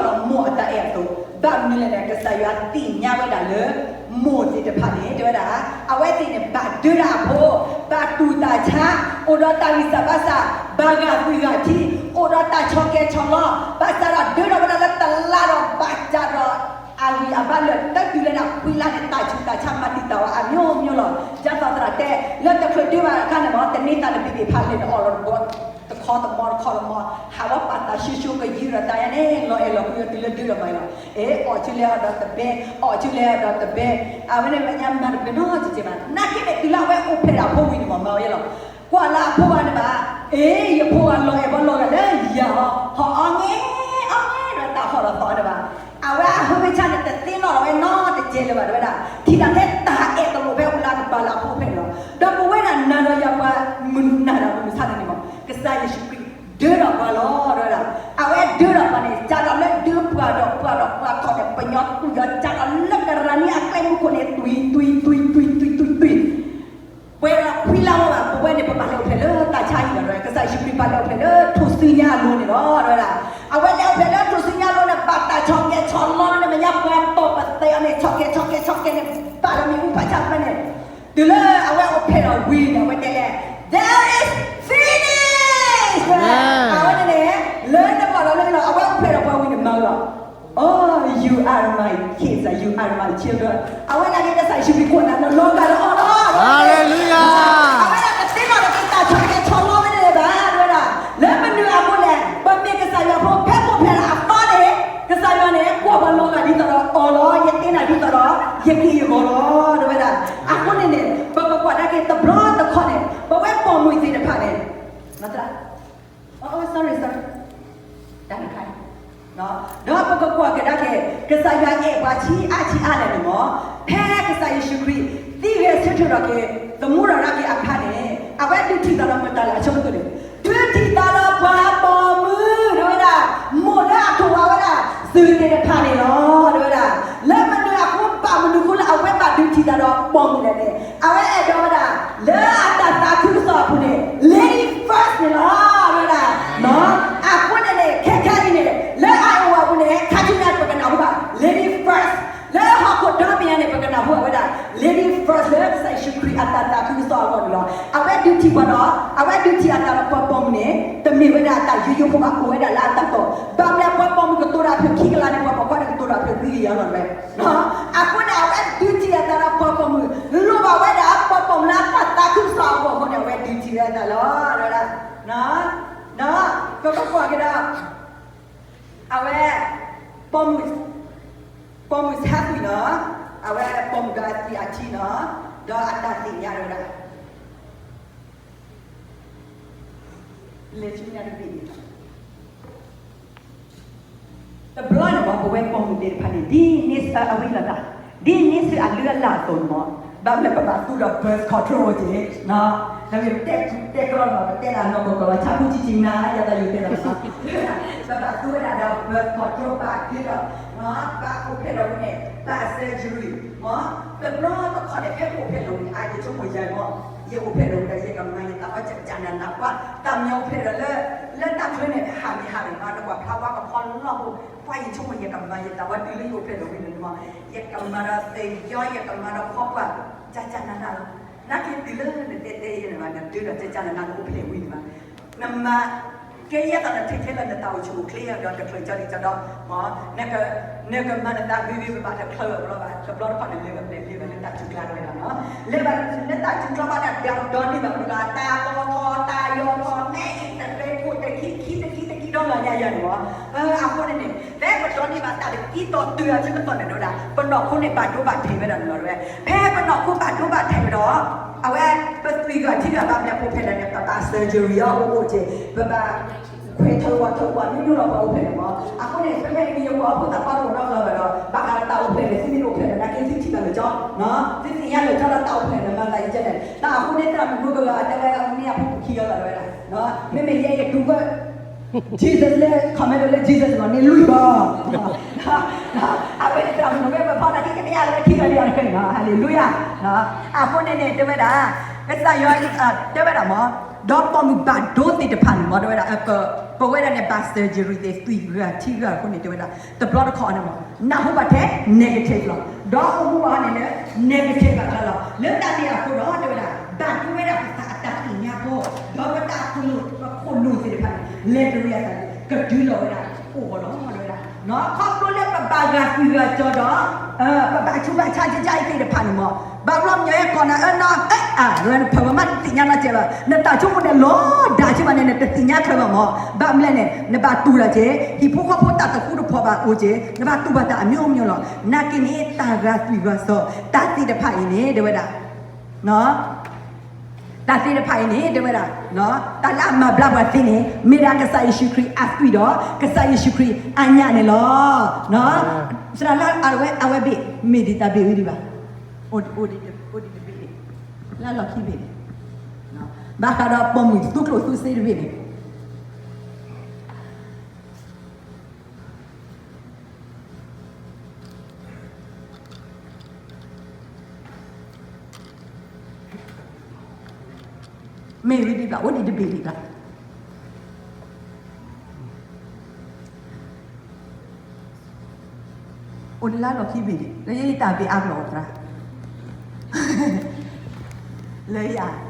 ဒီးမိၢ်အတၢ်အဲၣ်အသိး, ဘၣ်မနုၤလဲၣ်န့ၣ် ကစၢ်ယွၤသ့ၣ်ညါဝဲဒၣ်လၢ မိၢ်သ့ၣ်တဖၣ်န့ၣ် တဲဝဲဒၣ်, အဝဲသ့ၣ်န့ၣ် ဘၣ်ဒၢတၢ်အဖိ, ဘၣ်တူၢ်တၢ်ဆါ, အိၣ်ဒီးတၢ်ဂံၢ်စၢ်ဘါစၢ်, ဘၣ်ဂာ်သွံၣ်ဂာ်ထံ, အိၣ်ဒီးတၢ်ဆီၣ်ကဲၤဆီၣ်လီၤ, ဘၣ်ဆၣ်ဒီးဒၢထီၣ်ဝဲဒၣ်လၢတလါဒီး ဘၣ်ဆၣ်ဒီး အဂံၢ်အဘါလၢာ် တတုၤလၢဒၣ်ခွံလါန့ၣ် တၢ်ဆူးတၢ်ဆါမၤတံာ်တာ်ဝဲအမျိုးမျိုးလီၤ. ဒ်သိးသရၣ်တဲ လၢတချုးဒၢဘၣ်အခါန့ၣ်မ့ၢ် တန့ၢ်သးတဘ့ၣ်ဘ့ၣ်ဖးလဲၣ်န့ၣ် အီၣ်လီၤတဘီ တခီတမီတခီတမီ, ဟးဝဲပာ်သးဆှိဆှိကယုၢ်ဒီးတၢ်ယါန့ၣ် လီၤအဲၣ်လီၤကွံအီၤတုၤလၢဒၢဒီးမၤအံၤလီၤ. အ့ အီၣ်ဆူလဲၤအီၤဒီးတဘဲ, အီၣ်ဆူလဲၤအီၤဒီးတဘဲ, အဝဲန့ၣ်မ့ၢ်ညါမၤတဘျီနီတစဲးဘၣ်. နာ်က့န့ၣ် တုၤလၢအဝဲအိၣ်ဖျဲၣ်ဒီးအဖိဝံၤန့ၣ်မ့ၢ် မၤဝဲယဲလီၤ. ကွၢ်လၢအဖိဂၤန့ၣ်ဘၣ်, အ့ ယဖိဂၤလီၤအဲၣ်ဘၣ်လီၤဂာ်လၢယၤဟီ, ဟီအီၣ်ငဲ အီၣ်ငဲဒီးတၢ်ဟီၣ်ဒီးသီန့ၣ်ဘၣ်. အဝဲအဟၢဖ့ဆါန့ၣ် တသ့နီတဂၤဝဲနီတစဲးလၢၤဘၣ် တဲဝဲဒၣ်, ထံၣ်တၢ်ထဲတၢ်အဲၣ်တလိာ်ဖဲအိၣ်လၢအကပၤလၢအဖိဖဲန့ၣ်လီၤ. ဒီးပဝဲဒၣ်နၤဒီးယၤပှၤမုၢ်နၤဒီးမုၢ်မဆါန့ၣ်န့ၣ်မ့ၢ် ကစၢ်ယ့ၣ်ၡူးခရံာ် ဒၢဒီးပှၤလီၤ တဲဝဲဒၣ်. အဝဲဒၢဒီးပှၤန့ၣ် စးထီၣ်လၢဒၢပှၤဒီးပှၤဒီးပှၤထီၣ်န့ၣ် ပညီသူၣ်ယီၤစးထီၣ်လၢကရၢနံအကျဲမုၢ်ခိၣ်န့ၣ် တွံၢ်တွံၢ်တွံၢ်တွံၢ်တွံၢ်တွံၢ်တွံၢ် ပှဲၤဒီးခွံလါဝဲဘၣ် ပဝဲန့ၣ်ပဘၣ်လဲၤအိၣ်ဖျဲၣ်လၢတၢ်ဆါဟံၣ်လီၤ တဲဝဲဒၣ်. ကစၢ်ယ့ၣ်ၡူးခရံာ်ဘၣ်လဲၤအိၣ်ဖျဲၣ်လၢထူၣ်စုညါအလိၤန့ၣ်လီၤ တဲဝဲဒၣ်. အဝဲလဲၤအိၣ်ဖျဲၣ်လၢထူၣ်စုညါအလိၤန့ၣ် ဘၣ်တၢ်ဆီၣ်ကဲၤဆီၣ်လီၤန့ၣ် မဲာ်ညါပှၤတီၢ်ပသဲးအီၤန့ၣ် ဆီၣ်ကဲၤဆီၣ်ကဲၤဆီၣ်ကဲၤန့ၣ် ဘၣ်ဒီးမ့ၣ်အူဖးဆါဖဲန့ၣ် တုၤလၢအဝဲအိၣ်ဖျဲၣ်ဒီးဝံၤန့ၣ် အဝဲတဲလဲၣ်, There is finish အဝဲန့ၣ်န့ၣ် လၢနဘၣ်ဒီးလၢလီၤ အဝဲအိၣ်ဖျဲၣ်ဒီးပှၤဝံၤန့ၣ်မၤလီၤ. Oh, you are my kids, you are my children. အဝဲဒၣ်က့ၤကစၢ်ယ့ၣ်ၡူးခရံာ်ကိးနၤလၢလီၤဂာ်လၢအီၤလီၤ. Hallelujah. အဝဲဒၣ်ကသ့လီၤတက့ၤတၢ်ဆီၣ်ကဲၤဆီၣ်လီၤဝဲန့ၣ်ဘၣ် တဲဝဲဒၣ်. လၢမနုၤအဃိလဲၣ် ပမ့ၢ်ကစၢ်ယွၤဖိ ဖဲပအိၣ်ဖျဲၣ်လၢအသီန့ၣ် ကစၢ်ယွၤန့ၣ် ကွၢ်ပှၤလီၤဂာ်ဒ်သိးဒီးအီၤလီၤ. ယသ့နၤဒ်သိးဒီး ယက့ၢ်ယဂီၤလီၤ တဲဝဲဒၣ်. အဃိန့ၣ်န့ၣ် ပကကွၢ်ဒၣ်က့ၤတဘျီတခီၣ်န့ၣ် ပဝဲပိာ်မုၣ်သ့ၣ်တဖၣ်န့ၣ် မၤသရၣ် အိ sorry sorry တၢ်တခါအံၤ ဒီးပကကွၢ်ကဒါက့ၤ ကစၢ်ယွၤအဲၣ်ပှၤဆံးအါဆံးအါလဲၣ်န့ၣ်မ့ၢ် ဖဲကစၢ်ယ့ၣ်ၡူးခရံာ် သံဂဲၤဆၢထၢၣ်ထီၣ်က့ၤ သမူထီၣ်ဒၣ်က့ၤအခါန့ၣ် အဝဲဒုးထံၣ်သးဒီးမတၤလဲၣ် အဆိကတၢၢ်န့ၣ် ဒုးထံၣ်သးဒီးပှၤပိာ်မုၣ် တဲဝဲဒၣ် မိၢ်လၢအထီၣ်ဝဲဒၣ် သုးသ့ၣ်တဖၣ်န့ၣ်လီၤ တဲဝဲဒၣ်. လၢမနုၤအဃိ ဘၣ်မနုၤအဃိလၢအဝဲဘၣ်ဒုးထံၣ်သးဒီးပိာ်မုၣ်လဲၣ်န့ၣ် အဝဲအဲၣ်ဒိးဝဲဒၣ် လၢအတၢ်သးခုကစီၣ်အပူၤန့ၣ် lady first န့ၣ်လီၤ တဲဝဲဒၣ်. အဃိန့ၣ်န့ၣ် ခဲခဲအံၤန့ၣ် လၢအအိၣ်အပူၤန့ၣ် ခါဆူညါပကနၢ်ဟူဘၣ် lady first လၢဟီၣ်ခိၣ်ဒီဘ့ၣ်ညါန့ၣ် ပကနၢ်ဟူအဝဲဒၣ် lady first လၢကစၢ်ယ့ၣ်ၡူးခရံာ်အတၢ်သးခုကစီၣ်အဂီၢ်န့ၣ်လီၤ. အဝဲဒုးထံၣ်ပှၤဒီး အဝဲဒုးထံၣ်အသးဒီးပှၤပိာ်မုၣ်န့ၣ် တမ့ၢ်ဝဲဒၣ်အတၢ်ယိယိဖိဘၣ် အိၣ်ဝဲဒၣ်လၢအတၢ်တီၢ် ဘၣ်မနုၤပှၤပိာ်မုၣ်ကတိၤတၢ်ဖျၢၣ်ခံကလးန့ၣ် ပှၤပိာ်ခွါန့ၣ်ကတိၤတၢ်ဖျၢၣ်လွံၢ်ကယၤလီၤဝဲ အဃိန့ၣ် အဝဲဒုးထံၣ်အသးဒီးပှၤပိာ်မုၣ် လိၣ်ဘၣ်ဝဲဒၣ်ပှၤပိာ်မုၣ်လၢအတၢ်သးခုကစီၣ်အဂီၢ်အဃိန့ၣ် အဝဲဒုးထံၣ်ဝဲဒၣ်လီၤ တဲဝဲဒၣ်. ဒီးပကကွၢ်က့ၤဒီး အဝဲ ပိာ်မုၣ် ပိာ်မုၣ်ဆါကွံာ်နီၤ အဝဲပိာ်မုၣ်ဒီးအသွံၣ်အထံနီၤ ဒီးအတၢ်သ့ၣ်ညါဝဲဒၣ် လဲၤဆူညါတဘ့ၣ်န့ၣ် တဘျီန့ၣ်မ့ၢ် ပဝဲပိာ်မုၣ်သ့ၣ်တဖၣ်န့ၣ် ဒ်န့ဆၢၣ်အဝံလီၤတၢ် ဒ်န့ဆၢၣ်အလုၢ်အလၢ်အသိးန့ၣ်မ့ၢ် ဘၣ်မနုၤပဘၣ်သူဒီး birth control က့ၤ နမ့ၢ်တဲတဲကျီနီၤ ပတဲဒၣ်နီၢ်ကီၢ်ကီၢ်လီၤ ဆါပူၤကံကံနၤ ယသးယိၣ်တဲလီၤ ပဘၣ်သူဝဲဒၣ်ဒီး birth control ဘၣ်က့ၤဒီး ဘၣ်အိၣ်ဖျဲၣ်ဒီးဝဲန့ၣ် ဘၣ် surgery မ့ၢ် တဘျီတခီၣ်န့ၣ် ဖဲပအိၣ်ဖျဲၣ်ဒီးဝဲန့ၣ် အယဆိကမိၣ်ယၤမ့ၢ် ယအိၣ်ဖျဲၣ်ဒီးဝဲဒီး ယကမၤယသးဝဲကကနၤနၤ ပှၤတၢ်မ့ၢ်အိၣ်ဖျဲၣ်ဒီးလၢ လၢတၢ်ချၢန့ၣ် ဟးမ့ၢ်ဟးန့ၣ် မၤတကွၢ်ဖျါဝါကဖီလီၢ်ဖိ ပှၤယဆိကမိၣ်ယကမၤယသးဝဲတုၤလၢယအိၣ်ဖျဲၣ်ဒီးဝဲန့ၣ်မ့ၢ် ယကမၤဒီးသယီ ယကမၤဒီးဖီကွၢ် ကကနၤနၤလီၤ. နာ်က့တုၤလၢနတဲတဲယဲန့ၣ်ဘၣ် နဒၢဒီးကကနၤနၤ နအိၣ်ဖျဲၣ်ဝံၤန့ၣ်ဘၣ် နမၤ ကဲယဲၢ်သးနထဲထဲလၢနတၢ်အိၣ်ဆူၣ်အိၣ်ချ့ဒီးတချုးကၠီဒံးကၠီဒီး မ့ၢ် နကမၤနသးဂ့ၤဂ့ၤဘၣ်ဘၣ်တချုးဘၣ် တဘျီတခီၣ်န့ၣ် လဲၤဘၣ်လဲၤဘၣ်လၢတၢ်စုကျါတဝဲဒၣ်နီၤ လဲၤဘၣ်လၢတၢ်စုကျါဘၣ်ဒီး ဒိးန့ၢ်ဘၣ်မ့ၢ်လီၤ တၢ်ကီထီ တၢ်ယီၤထီ မဲအံၤတရ့ခိၣ်တခံခံတခံတခံဒီလီၤညါယၤန့ၣ်မ့ၢ် အဃိန့ၣ်န့ၣ် ဖဲပဒိးန့ၢ်ဘၣ်တၢ်တခံတီၤတုၤအဆၢကတီၢ်န့ၣ်ဒီး ပနီၢ်ခိန့ၣ်ဘၣ်ဒိဘၣ်ထံးဝဲဒၣ်န့ၣ်လီၤ ဖဲပနီၢ်ခိဘၣ်ဒိဘၣ်ထံးဝဲဒီး အဝဲ ပသွံၣ်ဂၤထံဂၤဘၣ်မနုၤဖိဖဲလဲၣ်န့ၣ် ပဘၣ် surgery အီၤအိၣ်အိၣ်က့ၤ ပဘၣ် ခွဲးထၢဝးထၢဝးမ့ၢ်မ့ၢ်လီၤပှၤအိၣ်ဖဲန့ၣ်မ့ၢ် အဃိန့ၣ် ဖဲဖဲန့ၣ် ယကွၢ်အီၤဖိသၣ်ခွါတအိၣ်နီတဂၤဘၣ်ဒီး ဘၣ်ဃးဒီးတၢ်အိၣ်ဖဲန့ၣ် သုမ့ၢ်အိၣ်ဖဲန့ၣ် နာ်က့သုထံၣ်ဘၣ်လၢကၠီ သုသ့ၣ်ညါလၢကၠီဒီးတၢ်အိၣ်ဖဲန့ၣ် မၤသးအံၤကဲန့ၣ် တၢ်အဃိန့ၣ် သရၣ်မုၣ်ဖိတဂၤတဲဝဲ မ့ၢ်အဖိပူၤခံဂၤဘၣ်တဲဝဲဒၣ် မ့မ့ၢ်ယဲယတူၢ်ဘၣ် Jesus လၢ comment လၢ Jesus မ့ၢ်န့ၢ်လွံၢ်ဘၣ် အဝဲသရၣ်မုၣ်ဖိဝဲပဖီတၢ်ခံကတၢၢ်လၢခံဂၤလံအီၤတခါန့ၣ် hallelujah အဃိန့ၣ်န့ၣ် တဲဝဲဒၣ် ကစၢ်ယွၤ တဲဝဲဒၣ်မ့ၢ် ဒီးပိာ်မုၣ်ဘၣ်ဒိသ့ၣ်တဖၣ်န့ၣ်မ့ၢ် တဲဝဲဒၣ် ပဝဲဒၣ်န့ၣ် ဘၣ် surgery သ့ၣ် သွံၣ်ဂၢၢ်ထံဂၢၢ်အဃိန့ၣ် တဲဝဲဒၣ် တဘျီတခီၣ်န့ၣ်မ့ၢ် နၢ်ဟူဘၣ်ထဲ negative လီၤ. ဒီးအိၣ်မူဘၣ်န့ၣ်လၢ negative ဘၣ်ဃးလီၤ. လၢတၢ်န့ၣ်အဃိဒီး တဲဝဲဒၣ် ဘၣ်ဒိဝဲဒၣ်ပသးအတၢ်သ့ၣ်ညါဖိ ဒီးပတၢ်ခိၣ်နူာ် ပခိၣ်နူာ်သ့ၣ်တဖၣ်န့ၣ် လဲၤတရံးအသးန့ၣ် ကဒုးလီၤဝဲဒၣ်အိၣ်ဂီၢ်လီၤ တဲဝဲဒၣ်. ခီဖျိလၢပဘၣ်ဂာ်သွံၣ်ဂာ်စီၤဒီး ပဘၣ်ဆူးဘၣ်ဆါကကါအံၤသ့ၣ်တဖၣ်န့ၣ်မ့ၢ် ဘၣ်ဘျီမညီဟဲကိးနၤအၢနၤ အဲ အဝဲနဖၢၣ်ဝဲမးတသ့ၣ်ညါနီတစဲးဘၣ် နတၢ်ဆိကမိၣ်န့ၣ်လီၤဒၣ်ဆ့ဘၣ်န့ၣ် နတသ့ၣ်ညါချၢဘၣ်မ့ၢ် ဘၣ်မနုၤလဲၣ်န့ၣ် နဘၣ်တူၢ်တၢ်က့ၤ ဟံၣ်ဖိဃီဖိတၢ်တဃူတဖိးဘၣ်အိၣ်က့ၤ နဘၣ်တူၢ်ဘၣ်တၢ်အမျိုးမျိုးလီၤ. နာ်က့န့ၣ် တၢ်ဂာ်သွံၣ်ဂာ်စီၤ တၢ်သ့ၣ်တဖၣ်အံၤန့ၣ် တဲဝဲဒၣ် တၢ်သ့ၣ်တဖၣ်အံၤန့ၣ် တဲဝဲဒၣ် တၢ်လၢအမၤဘျါပှၤသ့န့ၣ် မ့ၢ်ဒၣ်ကစၢ်ယ့ၣ်ၡူးခရံာ်အသွံၣ်ဒီး ကစၢ်ယ့ၣ်ၡူးခရံာ်အညၣ်န့ၣ်လီၤ. သရၣ်လၢအဝဲ အဝဲဘ့ၣ် မ့ၢ်ဒ်တၢ်ဘ့ၣ်ဝဲဒံးဘၣ်, အိၣ်ဒံးတဘ့ၣ်န့ၣ်, လၢလီၢ်ခံဘ့ၣ်န့ၣ်, ဘၣ်ဃးဒီးပိာ်မုၣ်သူကျိၣ်သူစ့တဘ့ၣ်န့ၣ် မ့ၢ်ဝဲဒံးဘၣ်, အိၣ်ဒံးတဘ့ၣ်ဒံးဘၣ်, အိၣ်ဒံးလၢလီၢ်ခံဘ့ၣ်န့ၣ် လၢယတၢ်ဘ့ၣ်အါဘျီၣ်သရၣ်, လၢယ